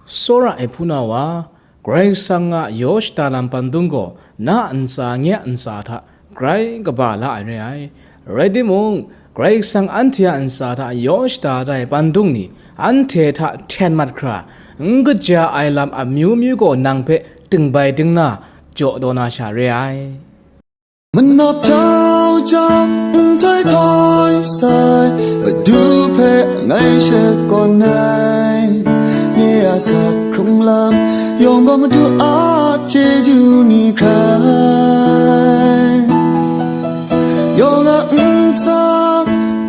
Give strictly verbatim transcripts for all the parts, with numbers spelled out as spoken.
Tsawra ai hpunau wa, Karai Kasang a yaw shada lam pandung gaw na a ntsa nye a ntsa hta grai kaba la ai re ai. Rai timung, Karai Kasang anhte a ntsa hta yaw shada ai pandung ni anhte hta hten mat hkra, n kaja ai lam amyu myu gaw nang hpe dingbai dingna jaw daw na sha re ai. Manap tau jang nhtoi htoi sai, Madu hpe ngai shakawn ai. Nye a sa hkrung lam yawng gaw Madu a chyeju ni hkrai. Yawng a ntsa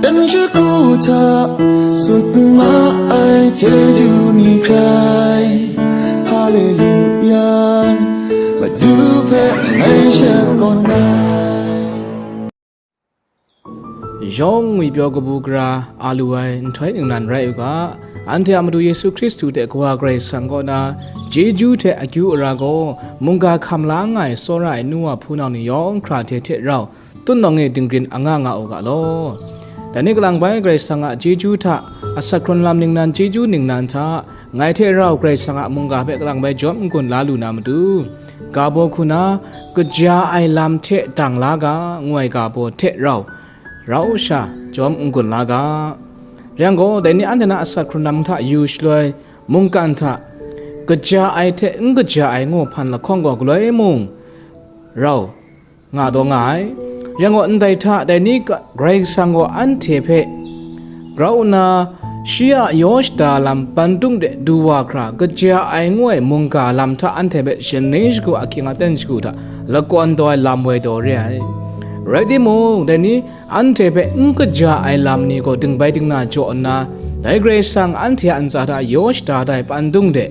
dan shagu hta sut ma ai chyeju ni hkrai. Haleluya, Madu hpe ngai shakawn ai. Yawng ngwipyaw kabu gara a lu ai nhtoi ningnan rai u ga, anhte a Madu Yesu Hkristu hte Kawa Karai Kasang kaw na chyeju hte akyu ara gaw mungga hkam la nga ai tsawra ai nu wa hpunau ni yawng hkra hte hte rau, tun nawng e dinggrin anga nga u ga law. Dai ni kalang bai Karai Kasang a chyeju hta, asak hkrun lam ningnan chyeju ningnan hta, ngai hte rau Karai Kasang a mungga hpe kalang bai jawm n-gun la lu na matu, ga baw hku na, kaja ai lam hte dang la ga, ngu ai ga baw hte rau, rau sha jawm n-gun la ga. Rai yang gaw, dai ni anhte na asak hkrun lam hta yu shaloi, mungkan hta, kaja ai hte n kaja ai ngu hpan lahkawng gaw galoi mung rau nga taw nga ai. Rai yang gaw, ndai hta dai ni ga-, Karai Kasang gaw anhte hpe grau nna, shi a yaw shada lam pandung de du wa hkra, kaja ai ngu ai mungga lam hta anhte hpe shani shagu ahkying aten shagu hta lakawn taw ai lam woi taw re ai. Rai timung, dai ni anhte hpe n kaja ai lam ni gaw dingbai dingna jaw nna, dai Karai Kasang anhte a ntsa hta yaw shada ai pandung de,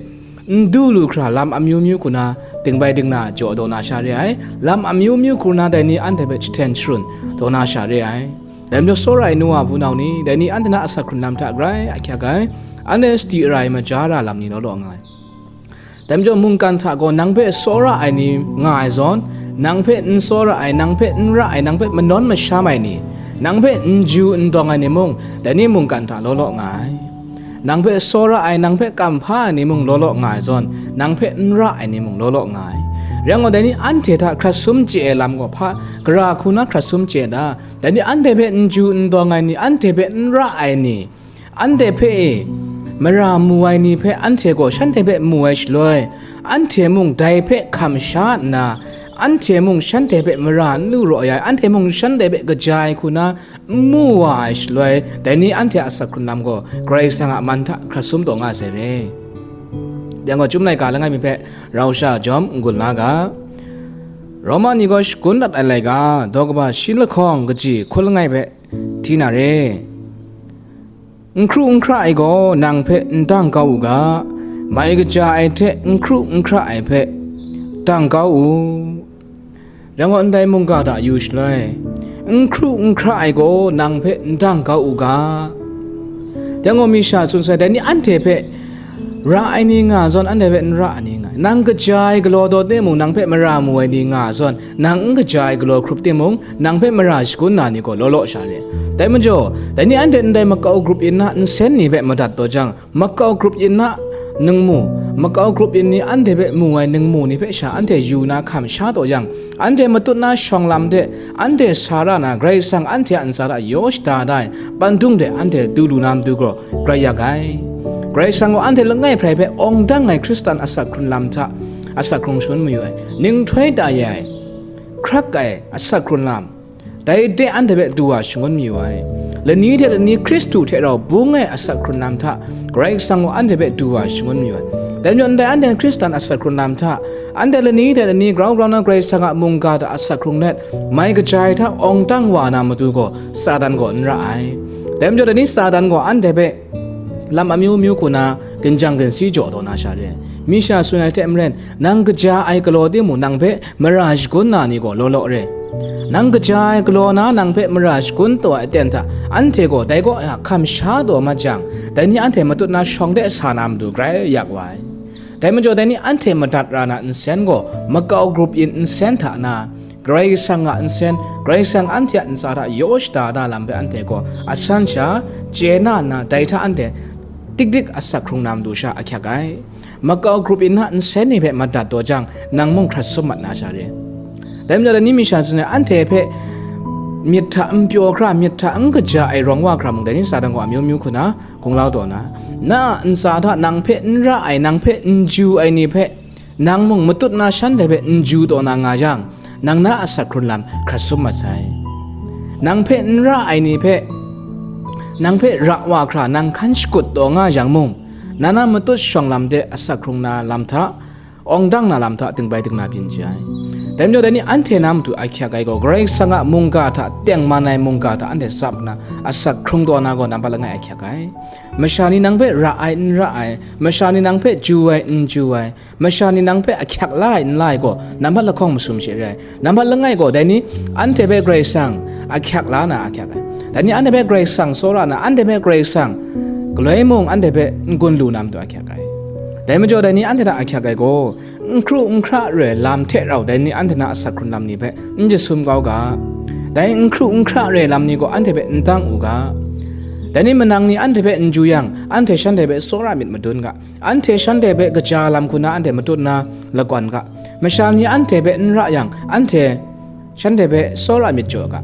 n du lu hkra lam amyu myu hku na dingbai dingna jaw daw na sha re ai. Lam amyu myu hku na dai ni anhte hpe jahten sharun daw na sha re ai. Dai majaw tsawra ai nu wa hpunau ni, dai ni anhte na asak hkrun lam hta grai ahkyak ai, anhte sadi ara ai maja ra lam ni law law nga ai. Dai majaw mungkan hta gaw nang hpe tsawra ai ni nga ai zawn, nang hpe n tsawra ai, nang hpe n ra ai, nang hpe manawn masham ai ni, nang hpe n ju n dawng ai ni mung, dai ni mungkan hta law law nga ai. Nang hpe tsawra ai, nang hpe kamhpa ai ni mung law law nga ai zawn, nang hpe n ra ai ni mung law law nga ai. Rai yang gaw, dai ni anhte hta hkrat sum chye ai lam gaw hpa gara hku na hkrat sum chye ai ta? Dai ni anhte hpe n ju n dawng ai ni, anhte hpe n ra ai ni, anhte hpe e mara mu ai ni hpe anhte gaw shanhte hpe mu ai shaloi, anhte mung dai hpe hkam sha nna, anhte mung shanhte hpe mara n lu raw ai, anhte mung shanhte hpe kaja ai hku na n mu wa ai shaloi, dai ni anhte a asak hkrun lam gaw Karai Kasang a man hta hkrat sum taw nga sai re. Yang gaw, Chyum laika langai mi hpe rau sha jawm n-gun la ga. Roma ni gaw shagun dat ai laika, daw kaba shi lahkawng kaji hkun langai hpe hti na re. N hkru n hkra ai gaw nang hpe n dang kau u ga, mai kaja ai hte n hkru n hkra ai hpe dang kau u. Rai yang gaw, ndai mungga hta yu shaloi, n hkru n hkra ai gaw nang hpe n dang kau u ga. Rai yang gaw, mi sha tsun sai, dai ni anhte hpe ra ai ni nga zawn, anhte hpe n ra ai ni nga ai. Nang kaja ai galaw taw timung, nang hpe mara mu ai ni nga zawn, nang n kaja ai galaw hkrup timung, nang hpe mara shagun na ni gaw law law sha re. Dai majaw, dai ni anhte ndai makau grup yin na nsen ni hpe madat taw jang, makau grup yin na ningmu, makau grup yin ni anhte hpe mu ai ningmu ni hpe sha anhte yu na hkam sha taw jang, anhte matut na shawng lam de, anhte sa ra na Karai Kasang anhte a ntsa hta yaw shada da ai pandung de anhte du lu na matu gaw grai yak ai. Karai Kasang gaw anhte langai hprai hpe awng dang ai Hkristan asak hkrun lam hta asak hkrung shangun mayu ai, ning htoi ta ya ai, hkrak ai asak hkrun lam, dai de anhte hpe du wa shangun mayu ai. Lani hte lani Hkristu hte rau bung ai asak hkrun lam hta Karai Kasang gaw anhte hpe du wa shangun mayu ai. Dai majaw, ndai anhte Hkristan asak hkrun lam hta, anhte lani hte lani grau grau na Karai Kasang a mungga hta asak hkrung let, mai kaja ai hta awng dang wa na matu gaw, Satan gaw n ra ai. Dai majaw, dai ni Satan gaw anhte hpe lam amyu myu hku na ginjang ginsi jaw taw na sha re ai. Mi sha tsun ai hte maren, nang kaja ai galaw timung, nang hpe mara shagun na ni gaw law law re. Nang kaja ai galaw na nang hpe mara shagun taw ai aten hta, anhte gaw dai kaw hkam sha taw mat jang, dai ni anhte matut na shawng de sa na matu grai yak wa ai. Dai majaw, dai ni anhte madat ra na nsen gaw makau grup yin nsen hta na, Karai Kasang a nsen, Karai Kasang anhte a ntsa hta yaw shada da lam hpe anhte gaw asan sha chye na nna, dai hta anhte dik dik asak hkrung na matu sha ahkyak ai. Makau grup yin na nsen ni hpe madat taw jang, nang mung hkrat sum mat na sha re. Dai majaw, dai ni mi sha tsun ai, anhte hpe myit hta n pyaw hkra, myit hta n kaja ai rawng wa hkra mung, dai ni Satan gaw amyu myu hku na gunglau taw na, na a ntsa hta nang hpe n ra ai, nang hpe n ju ai ni hpe, nang mung matut na shanhte hpe n ju taw na nga yang, nang na asak hkrun lam hkrat sum mat sai. Nang hpe n ra ai ni hpe, nang hpe ra wa hkra nang hkan shakut taw nga yang mung, na na matut shawng lam de asak hkrung na lam hta, awng dang na lam hta, dingbai dingna byin chye ai. Dai majaw, dai ni anhte na matu ahkyak ai gaw, Karai Kasang a mungga hta, tengman ai mungga hta anhte tsap nna asak hkrung taw na gaw, nambat langai ahkyak ai. Masha ni nang hpe ra ai, n ra ai, masha ni nang hpe ju ai, n ju ai, masha ni nang hpe ahkyak la ai, n la ai gaw, nambat lahkawng masum she re ai. Nambat langai gaw, dai ni anhte hpe Karai Kasang ahkyak la na ahkyak ai. Dai ni anhte hpe Karai Kasang tsawra na, anhte hpe Karai Kasang galoi mung anhte hpe n-gun lu na matu ahkyak ai. Dai majaw, dai ni anhte hta ahkyak ai gaw, n hkru n hkra re ai lam hte rau, dai ni anhte na asak hkrun lam ni hpe n jasum kau ga. Dai n hkru n hkra re ai lam ni gaw anhte hpe n dang u ga. Dai ni manang ni anhte hpe n ju yang, anhte shanhte hpe tsawra myit madun ga. Anhte shanhte hpe kaja lam hku na anhte matut na lakawn ga. Masha ni anhte hpe n ra yang, anhte shanhte hpe tsawra myit jaw ga.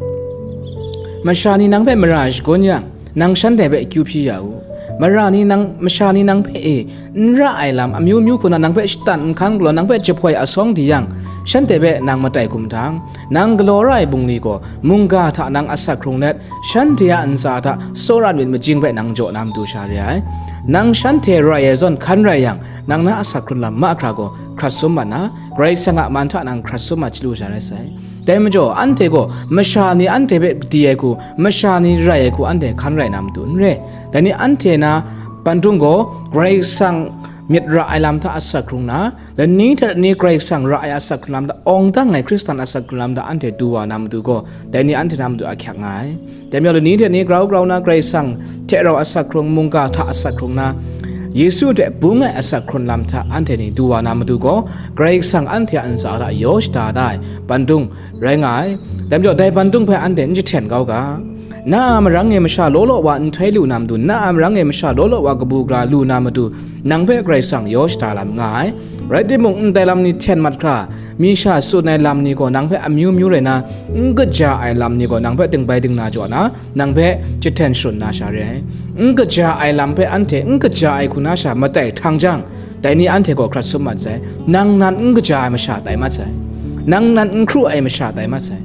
Masha ni nang hpe mara shagun yang, nang shanhte hpe akyu hpyi ya u. Mara ni nang, masha ni nang hpe, e, n ra ai lam amyu myu hku na nang hpe shatan n hkan galaw, nang hpe jahpoi asawng di yang, shanhte hpe nang matai hkum htang, nang galaw ra ai bungli gaw, mungga hta nang asak hkrung let, shanhte a ntsa hta tsawra myit majing hpe nang jaw na matu sha re ai. Nang shanhte rai ai zawn hkan rai yang, nang na asak hkrun lam mahkra gaw hkrat sum mat na, Karai Kasang a man hta nang hkrat sum mat chyalu sha rai sai. Dai majaw, anhte gaw masha ni anhte hpe kadi ai hku, masha ni rai ai hku anhte hkan rai na matu n re. Dai ni anhte na pandung gaw Karai Kasang myit ra ai lam hta asak hkrung na, lani hte lani Karai Kasang ra ai asak hkrung lam hta, awng dang ai Hkristan asak hkrung lam hta anhte du wa na matu gaw, dai ni anhte na matu ahkyak nga ai. Dai majaw, lani hte ni grau grau na Karai Kasang hte rau asak hkrung, mungga hta asak hkrung na, Yesu hte bung ai asak hkrun lam hta anhte ni du wa na matu gaw, Karai Kasang anhte a ntsa hta yaw shada da ai pandung rai nga ai. Dai majaw, dai pandung hpe anhte n jahten kau ga. Na a marang e masha law law wa nhtoi lu na matu, na a marang e masha law law wa kabu gara lu na matu, nang hpe Karai Kasang yaw shada lam nga ai. Rai timung, ndai lam ni hten mat hkra, mi sha tsun ai lam ni gaw nang hpe amyu myu rai na, n kaja ai lam ni gaw nang hpe dingbai dingna jaw na, nang hpe jahten sharun na sha re ai. N kaja ai lam hpe anhte n kaja ai hku na sha matai htang jang, dai ni anhte gaw hkrat sum mat sai. Nang nan n kaja ai masha tai mat sai. Nang nan n hkru ai masha tai mat sai.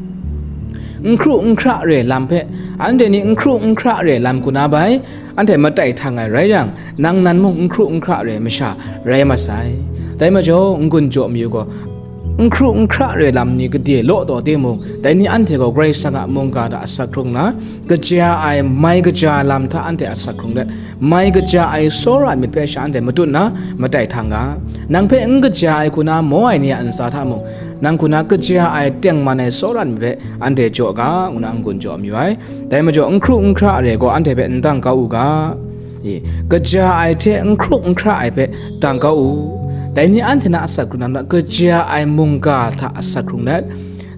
N hkru n hkra re lam hpe, anhte ni n hkru n hkra re lam hku na bai, anhte matai htang ai rai yang, nang nan mung n hkru n hkra re masha rai mat sai. Dai majaw, n-gun jaw mayu gaw, n hkru n hkra re lam ni gade law taw timung, dai ni anhte gaw Karai Kasang a mungga hta asak hkrung na, kaja ai, mai kaja ai lam hta anhte asak hkrung let, mai kaja ai tsawra myit hpe sha anhte matut na, matai htang ga. Nang hpe n kaja ai hku na maw ai ni a ntsa hta mung, nang hku na kaja ai, tengman ai tsawra myit hpe anhte jaw ga, ngu na n-gun jaw mayu ai. Dai majaw, n hkru n hkra re gaw anhte hpe n dang kau u ga. E, kaja ai hte n hkru n hkra ai hpe dang kau u. Dai ni anhte na asak hkrung lam hta, kaja ai mungga hta asak hkrung let,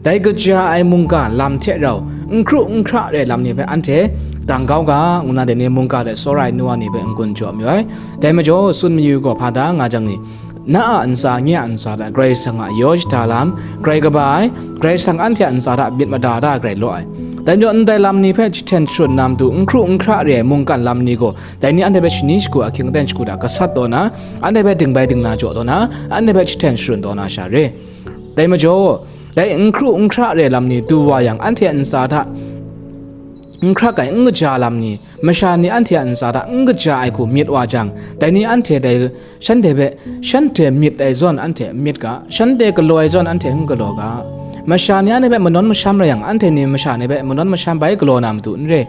dai kaja ai mungga lam hte rau n hkru n hkra re lam ni hpe anhte dang kau ga, ngu na dai ni mungga hte tsawra ai nu wa ni hpe n-gun jaw mayu ai. Dai majaw, tsun mayu gaw hpa da nga jang ni, na a ntsa, nye a ntsa hta Karai Kasang a yaw shada lam, grai kaba ai, Karai Kasang anhte a ntsa hta myit mada da grai law ai. Dai majaw, ndai lam ni hpe jahten sharun na matu, n hkru n hkra re ai mungkan lam ni gaw, dai ni anhte hpe shani shagu ahkying aten shagu hta gasat taw na, anhte hpe dingbai dingna jaw taw na, anhte hpe jahten sharun taw na sha re. Dai majaw, dai n hkru n hkra re lam ni du wa yang, anhte a ntsa hta n hkrak ai, n kaja lam ni, masha ni anhte a ntsa hta n kaja ai hku myit wa jang, dai ni anhte dai shanhte hpe, shanhte myit ai zawn anhte n myit ga, shanhte galaw ai zawn anhte n galaw ga. Masha ni anhte hpe manawn masham rai yang, anhte ni masha ni hpe manawn masham bai galaw na matu n re.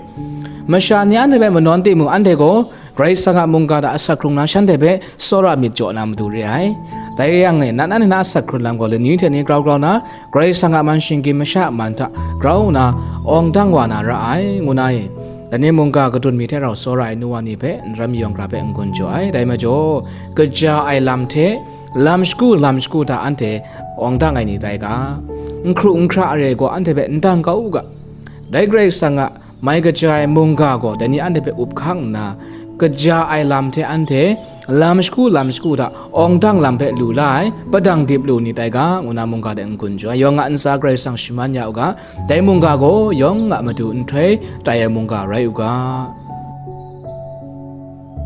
Masha ni anhte hpe manawn timung, anhte gaw Karai Kasang a mungga hta asak hkrung na, shanhte hpe tsawra myit jaw na matu re ai. Dai yang e, nan anhte na asak hkrun lam gaw lani hte ni grau grau na, Karai Kasang a man shinggyim masha a man hta grau nna awng dang wa na ra ai, ngu na e, lani mungga kadun mi hte rau tsawra ai nu wa ni hpe n ram yawng hkra hpe n-gun jaw ai. Dai majaw, kaja ai lam hte lam shagu lam shagu hta anhte awng dang ai ni tai ga. N hkru n hkra re gaw anhte hpe n dang kau u ga. Dai Karai Kasang a mai kaja ai mungga gaw dai ni anhte hpe up hkang nna, kaja ai lam hte anhte lam shagu lam shagu hta awng dang lam hpe lu la ai, padang dip lu nit ai ga, ngu na mungga de n-gun jaw ai. Yawng a ntsa Karai Kasang shaman ya u ga, dai mungga gaw yawng a matu nhtoi tai ai mungga rai u ga.